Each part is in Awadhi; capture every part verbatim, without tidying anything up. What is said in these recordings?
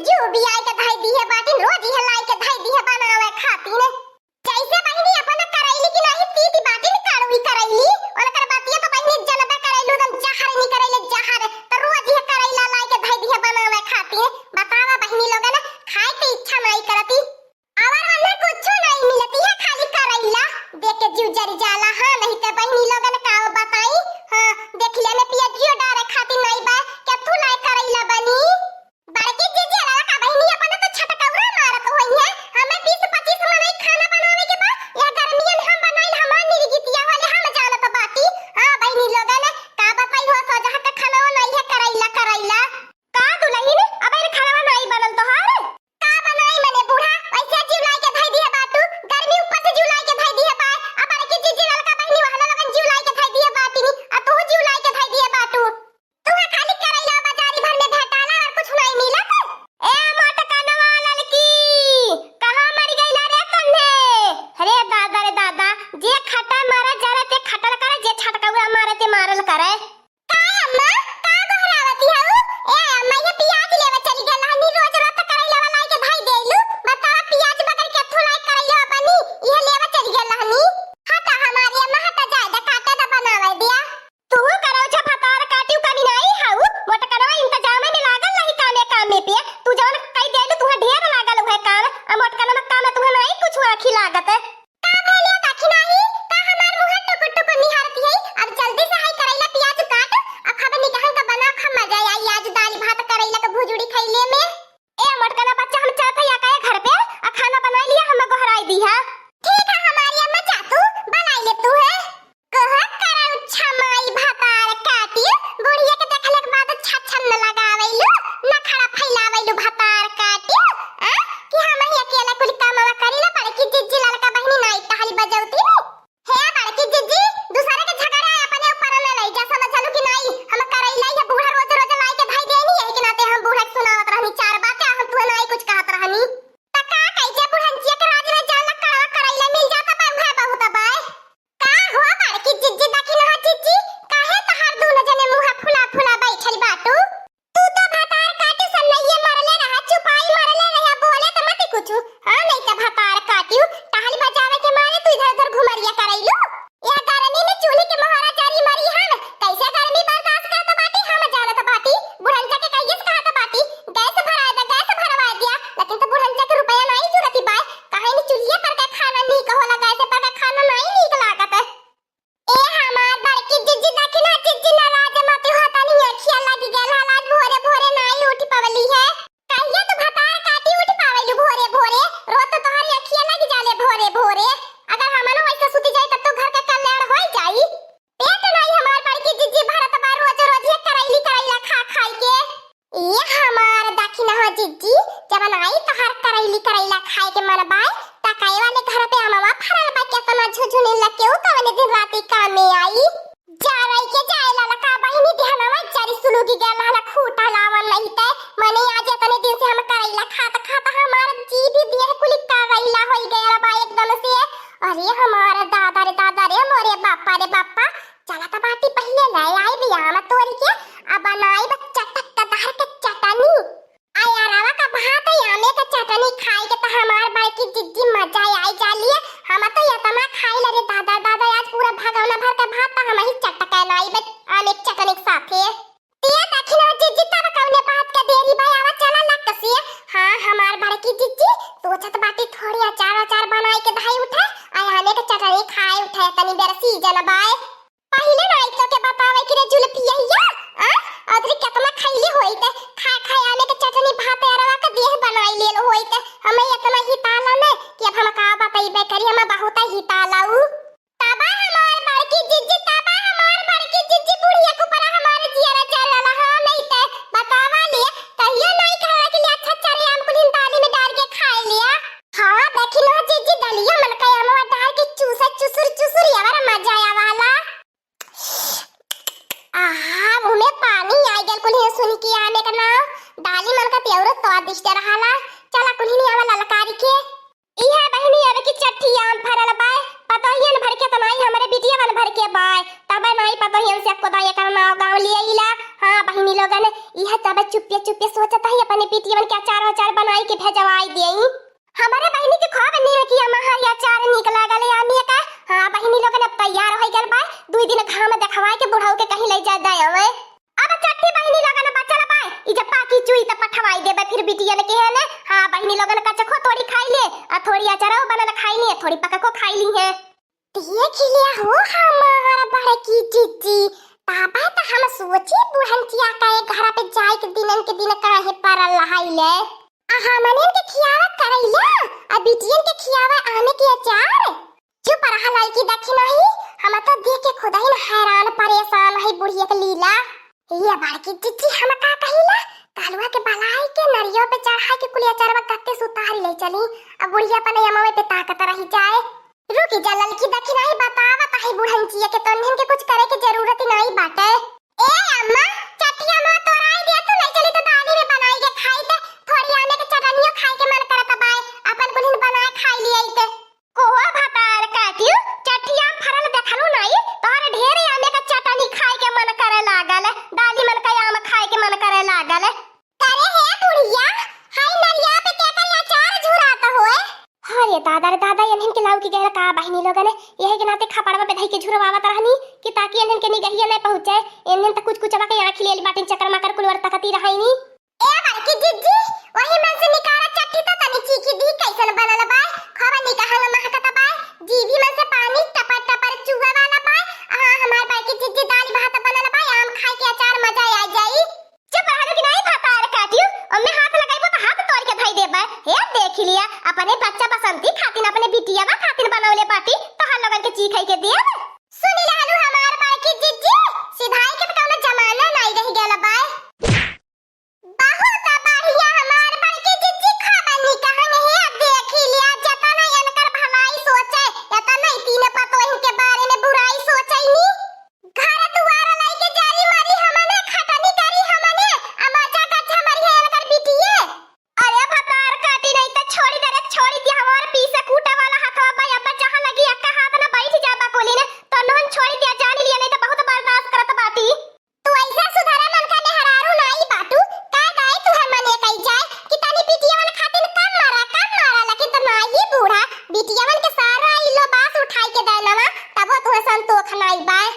जू भी आई के धई दिहे बाटिन, रोज इहे लाई के धई दिहे बनावे खातिर। जैसे बहिनी अपन करैली कि नाही, तीती बाटिन कड़वी करैली, उनकर बतिया तो बहिनी जनबे करैलू, एकदम जहर निकरैले जहर। तो रोज इहे करैला लाई के धई दिहे बनावे खातिर। बतावा बहिनी लोगन, खाए के इच्छा नाही करती। और उन्हें कुछो नाही मिलती है, खाली करैला देख के जीव जरी जाला। हाँ, नहीं तो बहिनी लोगन का बताई। हाँ, देख ले में पियजियो डारे खातिर नाही बा, केथू लाई करैला बनी। बड़की जीजी, अलावा का बहिनी अपन तो छटकौरा मारत होई है। हमें बीस पच्चीस मनई खाना बनावे के बा, यह गर्मियन हम बनाइल, हमार निरगितिया वाले हम जानत बाटी। हाँ बहिनी लोगन, का बताई हो, सोजहट खाना नाही है, करैला, करैला। का दुलहिन, अबे खाना नाही बनल तोहार? का बनाई मने बूढ़ा, वैसे जीव लाई के धई दिहे बाटू, गर्मी ऊपर से जीव लाई के धई दिहे बा, अब बड़की जीजी ललका बहिनी वहला लोगन जीव लाई के धई दिहे बाटिनी, आ तू जीव लाई के धई दिहे बाटू। तुहे खाली करैला बाजारी भर में भेटाला और कुछ नाही मिलत। ए मोटकनवा ललकी, कहाँ मर गइला रे तन्ने? अरे दादा रे दादा, जे खटा मारा जरा ते खटल करे, जे छटकौरा मारे ते मारल करे। का अम्मा, का गोहरावती हऊ? ए अम्मा, ये पियाज लेवे चली गल हनी, रोज रोज त करैला वाला के भाई देलू। बतावा पियाज बगर के थोड़ा करैला बनी, ये लेवे चली गल हनी। हटा हमारी अम्मा, हटा जाए दा, काटे दा बनावे दिया। तू करौ छा भतार काटियो कमी नाही हऊ, मोटकनवा इंतजाम में लागल रही कामे कामे पे। तू जौन कई देलू तुहे ढेर लागल उहे काम, आ मोटकनवा काम तुहे नाही कुछ आखी लागत। का भइले दखिनाही, का हमार मुँह टुकुर टुकुर निहारती है? अब जल्दी से हाई करैला पियाज काट, आ खाबे निकहन का बना खा, मजा आई आज दाल भात करैला के भुजुड़ी खइले में। ए मोटकना बच्चा, हम चलत हई अकाए घर पे, आ खाना बनाई लिया, हम गोहराई दी है। ठीक है हमारी अम्मा, जा तू बनाई ले तू है। कहत करा उच्छा माई भतार काटी, बुढ़िया के देखले के बाद छछन न लगावेलू, नखड़ा फैलावेलू भतार काटी, आ? कि हम ही अकेला कुल कामवा करी ना, बड़की जिज्जी ललका बहिनी नाही टहली बजौती। हे बड़की जिज्जी, दूसरे के झगड़ा अपने ऊपर न लई जा, समझलू कि नाही? हम करैला ये बूढ़ा रोज रोज लाई के धई देनी, यही के नाते हम बूढ़ा के सुनावत रहनी चार बातें, हम तुहे नाही कुछ कहत रहनी। त का कही जे बुढ़ंचिया के राज में जान ला कड़वा करैला मिल जाता बा, उहे बहुत बाय। का हो बड़की जिज्जी, दखिनहा जिज्जी, काहे तहार दूनो जने मुँह फुला फुला बैठल बाटू? तू तो भतार काटी सन्नहिए मरले रहा, चुपाई मरले रहा, बोले त मत कुछु। हाँ, नहीं त भतार काटियो, टहल बजावे के मारे तू इधर उधर घुमरिया करैलू। यह गर्मी में चूल्ही के मोहरा जरी मरी हम, कैसे गर्मी बर्दाश्त करत बाटी हम जानत बाटी। बुढ़ंचा के कहिए से कहत बाटी, गैस भरा दे, गैस भरवा दिया, लेकिन तो बुढ़ंचा के रुपया नाही जुरती बाय, काहे नी चूल्हिए पर के खाना नीक होला, गैस पर के खाना नाही नीक लागत। ए हमार बड़की जिज्जी, दखिना जिज्जी, नाराज मत हो, तनी अखिया लग गेल हल, आज भोरे भोरे नाही उठ पवली है। कहिया तू भतार काटी उठ पावेलू भोरे भोरे, रोज तो तोहरी अखिया लग जाले भोरे भोरे। अगर हमनो वैसे सुती जाई तब तो घर का कल्याण होई जाई। पेट नाही हमार बड़की जिज्जी भरत बा रोज रोज ये करैली करैला खा खाई के। ए हमार दखिनहा जिज्जी, जब नाही तोहार करैली करैला खाए के मन बाय, त काहे वाले घर पे अमवा फरल बा, केतना झुझुनी लकेऊ कवने दिन राती काम में आई। जा रही के जाए ललका बहिनी, ध्यानवा जरी सुलुगी गया लहला खूटा लावन नहीं ते, मने आज इतने दिन से हम करैला खात खात हमार जीभ देह कुली करैला होई गया बा एकदम से। अरे हमार दादा रे दादा रे, मोरे बापा रे बापा, चला त बाटी पहिले ले आई बियाम तोरी के, अब बनाई बा चटक दहर के चटनी। आ यारावा का भात है, आमे का चटनी खाई के त हमार बड़की जिज्जी मजा आई जाली है। हम तो यतना खाई ले रे दादा, दादा आज पूरा भगौना भर का भात त हम ही चटक लाई बे आमे के चटनी के साथे। ये दखिना जिज्जी तब कौने बात के देरी भाई आवा चला लग कसी। हाँ हमार बड़की जिज्जी सोचत बाटी थोड़ी अचार अचार बनाई के धाई उठे, आ आमे के चटनी खाए उठे तनी बेर सीजन बाय। पहिले ना आई तो के बतावे कि रे जुल्फिया, आ? अदरी केतना खैली होई ते, खा खा आमे के चटनी भात अरवा के देह बनाई लेल होई ते। हमें इतना ही ताला ने कि अब हम का बताइबे करी, हमें बहुत ही ताला उ। तबा हमार बड़की जिज्जी, तबा हमार बड़की जिज्जी बुढ़िया के ऊपर हमार जियरा जलल हा, नहीं ते बतावा ले, कहियो नहीं कहला कि ले अच्छा चले आम कुलिन दाली में डाल के खाए लिया। हाँ, देखी लो जिज्जी दलिया मन का आमवा डाल के चूसे चुसुर चुसुर यावर मजा आवाला। आहा, मुँह में पानी आ गल कुल्ही सुन के आमे का नाम। डाली मन का प्योर स्वादिष्ट रहाला। चला कुल्ही नहीं आवा ललकारी के। इहे बहिनी अब की चट्ठी आम फरल बाय, पतोहियन भर के त नाई, हमरे बिटियवन भर के बाय। तबे नाई पतोहियन से एको दाई एकर नाव गाँव लियाइला। हाँ बहिनी लोगन, इहे तबे चुप्पे चुप्पे सोचत ही अपने बिटियवन के अचार वचार बनाई के भेजवाई देई। हमरे बहिनी के खूब नीक किया महरिया अचार नीक लागल है आमिया का। हाँ बहिनी लोगन, अब तैयार होइ गल बाय, दुई दिन घाम देखवाए के बुढ़ऊ के कहीं ले जा दे आवे। अब चट्टी बहिनी लोगन बचल बाय, ई जब पाकी चुई त पठवाई देबे फिर बिटियन के है ने। हाँ बहिनी लोगन, कचखो थोड़ी खाई ले, आ थोड़ी अचारो बनल खाई ले, थोड़ी पकको खाई ली है। देख लिया हो हमार बड़की जिज्जी, ताबा त हम सोची बुढ़नचिया का ए घरा पे जाए के दिनन के दिन काहे परल रहाइले। आ हमनिन के खियावा करैला, आ बिटियन के खियावा आमे के अचार। चुप रहा लड़की दखिनही, हम त देख के खुदही न हैरान परेशान है बुढ़िया के लीला। ये बड़की जिज्जी हम का कहिला, कलुआ के बलाई के नरियो पे चढ़ाई के कुलिया चरवा गत्ते से उतारी ले चली, अब बुढ़िया अपने अमवे पे ताकत रही जाए। रुकी जा ललकी दखिनही, बतावत ही बुढ़नचिया के, तोन्हन के कुछ करे के जरूरत ही नाई बाटे। ए अम्मा, चटिया अम्मा तोराई दिया, तू ले चली तो दाली में बनाई के खाई ते, थोड़ी आमे के चटनियो खाए के मन करत बाय, अपन कुलिन बनाए खाई लियाई ते। कोहो भतार काटियो, चटिया फरल देखलू नाई, तोहर ढेर आमे के चटनी खाए के मन करे लागल, दाली मन का आम खाए के मन करे लागल। करे हे बुढ़िया, हाय नरिया पे केकर अचार झुरात होए? अरे दादा रे दादा, एन्हन के लाऊ की गहल का बहिनी लोगन, यही के नाते खपड़वा पे धई के झुरवावत रहनी कि ताकि एन्हन के निगहिया नहीं पहुँचे। एन्हन त कुछ कुछ के आँखी ले बाटिन, चकर मकर कुलवर तकती रहनी। ए बड़की जिज्जी, वही मन से निकारा चट्टी त तनी चीखी दी, कैसन बनल बा, खूब निकहंग महकत बा, जीभी मन से पानी टपर टपर चुए वाला बा। हाँ, हमार बड़की जिज्जी दाल भात बनल बा, आम खाए के अचार मजा आ जाई। चुप रहलू कि नाई भतार काटियो, ओमे हाथ लगाइबो त हाथ तोड़ के धई देबे। हे देख लिया, अपने बच्चा बसंती खातिन, अपने बिटियावा खातिन बनौले बाटी, तोहर लोगन के चीखै के देब। सुनी रहलू हमार बड़की जिज्जी, सिधाई के त कौनो जमाना नाई रह गया बाय। बहुत बढ़िया हमार बड़की जिज्जी, खबर निकहन है, देख लिया, जतना इनकर भलाई सोचे, एतना ही तीन पतोहिन के बारे में बुराई सोचे नी। घर दुआर लइके जारी मरी हमने, खटनी करी हमने, आ मजा गच्छा मरी है इनकर बिटिये। अरे भतार काटी नहीं त छोड़ी दे रे, छोड़ी दिया हमार पीसे कूटे वाला हथवा बा, अब जहाँ लगी एक्का हाथ न बैठ जा बकुली ने, तो नोन छोड़ी दिया, जान लिया नहीं त बहुत बर्दाश्त करत बाटी। तू ऐसा सुधारा मन का मेहरारू नाई बाटू, का दाई तू है मने कही जाए कि तनी बिटिया वाला खातिन कम मारा, कम मारा, लेकिन तो नाई बूढ़ा, बिटिया वाला के सारा इलो बास उठाई के देनवा, तबो तुहे संतोख नाई बाय।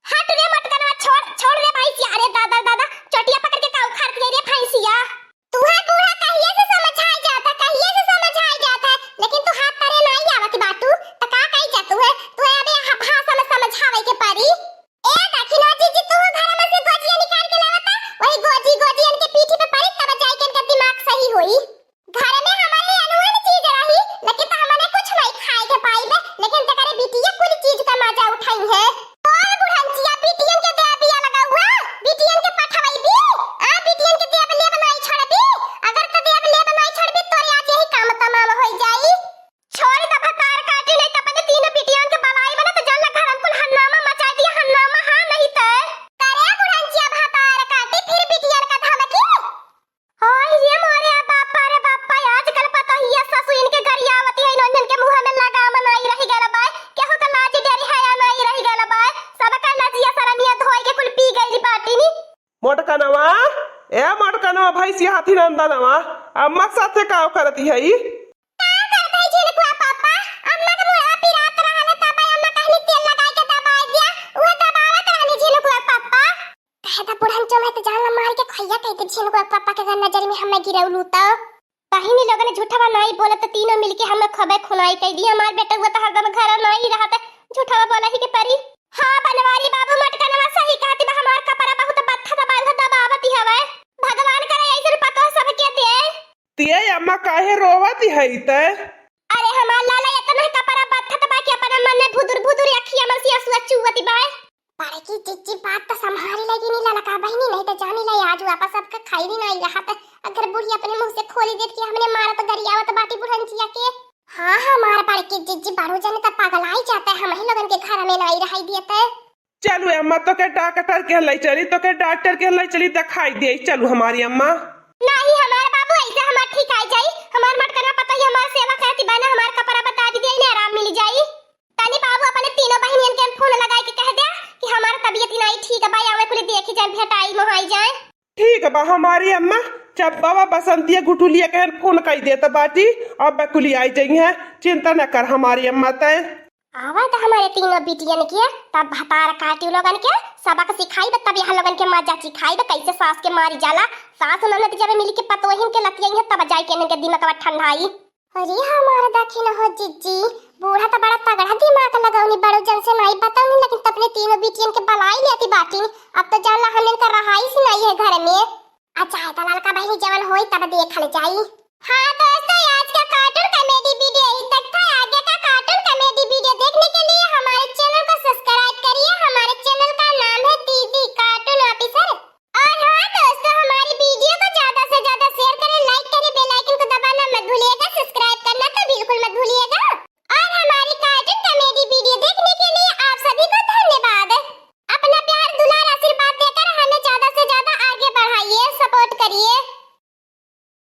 हट रे मटकनवा, छोड़, छोड़ रे भैंसिया। अरे दादा, दादा, चटिया पकड़ के का उखाड़ के रे भैंसिया। तुहे बूढ़ा कहिए से समझाई जाता, कहिए से समझाई जाता, लेकिन तू हाथ तरे नाई आवत बाटू, त का कही जा तुहे, तुहे अबे ह-, भाषा में समझावे के पड़ी। ए दखिना जीजी, तू घर में से गोजिया निकाल के लावता, वही गोजी, गोजियन के पीठी पे पड़ी, तब जाई के इनका दिमाग सही होई। घर में हमारे अनवन चीज रही, लेकिन तो हमने कुछ नहीं खाए के पाइबे, लेकिन जकरे बिटिया कुल चीज का मजा उठाई है। बोल बुढ़ंचिया, बिटियन के देबिया लगा हुआ, बिटियन के पठवाई भी, आ बिटियन के देब लेब नहीं छोड़बी, अगर तो देब लेब नहीं छोड़बी, तोरे आज यही काम तमाम होई जाई। छोड़ द भतार काटी, नहीं तो अपने तीनों बिटियन के बलाई बना तो जल्ला घर में कुल हंगामा मचा दिया, हंगामा हाँ नहीं तो। करे बुढ़ंचिया भतार काटी, फिर बिटियन का धमकी। ओए रे मोरे बापा रे बापा, आजकल पतोहिया ससुइन के गरियावती है, नोंजन के मुँह में लगाम नाई रह गल बाय, केहू का लाज डर हया नाई रह गल बाय, सबका लजिया सरमिया धोए के कुल पी गइल बाटिनी। मोटकनवा, ए मोटकनवा, भैंसिया हाथी नंदनवा, अम्मा साथे का करती है ई? का करत है झिनकुआ पापा? अम्मा के मुँहवा पिरात रहल, तब अम्मा कहनी तेल लगाई के दबाई दिया, उहे दबावत रहनी झिनकुआ पापा। कहे त बुढ़न चोमे त जान ला मार के खैया कह के झिनकुआ पापा के अगर नजर में हमें गिरौलू त। बहिनी लोगन झूठवा नाई बोलत, तीनों मिलके हमें खबे खुनाई कह दी। हमार बेटा हुआ त हरदम घर नाई रहत, झूठवा बोला ही के परी। हाँ बनवारी बाबू मोटकनवा सही कहती बा, हमार कपड़ा बहुत बत्था दबावत हवे। भगवान करे ऐसन पतोह सबके दे। तिये अम्मा काहे रोवत हई ते? अरे हमार लाला इतना कपड़ा बत्थत बा कि अपना मन में भुदुर भुदुर अखिया में से आंसू चुवत बा। बड़की जिज्जी बात तो संभारी लेकिन ई ललका बहिनी नहीं तो जानी ला आज वापस सबका खाई भी नहीं रहा था। अगर बूढ़ी अपने मुंह से खोली देत कि हमने मारत गरियावत बाटी बुढ़ंचिया के। हाँ हमार बड़की जिज्जी बारू जने तो पागल आई जाता है, हम ही लोगन के घर में नहीं रहाई दिए ते। चलू अम्मा, तोके डॉक्टर के लई चली, तोके डॉक्टर के लई चली, दिखाई दे। चलू हमारी अम्मा। नहीं हमार बाबू, ऐसे हमार ठीक आई जाई। हमार मटकना पता ही हमार सेवा करती बना, हमार कपड़ा बता दी दे, आराम मिल जाई। तनी बाबू अपने तीनों बहिनियन के फोन लगाई के कह दे कि हमार तबियत ही नाहीं ठीक बा, आवे कुली देखी जाए, भेटाई मोहाई जाए। ठीक बा हमारी अम्मा, चब्बा बा बसंतिया गुठुलिया के फोन कई देत बाटी, अब कुली आई जइहैं, चिंता न कर हमारी अम्मा तै। आवा त हमारे तीनों बिटियन के, तब भतार काटी लोगन के सबक सिखाई बा, तब यहाँ लोगन के मजा चिखाई बा, कैसे सास के मारी जाला। सास ननद जब मिली के पतोहिन के लतियइहैं, तब जाई के इनके दिमागवा ठंडाई। अरे हमार दखिन हो जिज्जी, बूढ़ा त बड़ा तगड़ा दिमाग लगौनी, बड़ो जन से नाहीं बतौनी, लेकिन त अपने तीनों बिटियन के बलाई लेती बाटिन। अब तो जान ला हमन का रहाइश नाहीं है घर में। अच्छा है त ललका बहिनी जवन होई तब देखल जाई। हाँ दोस्तों,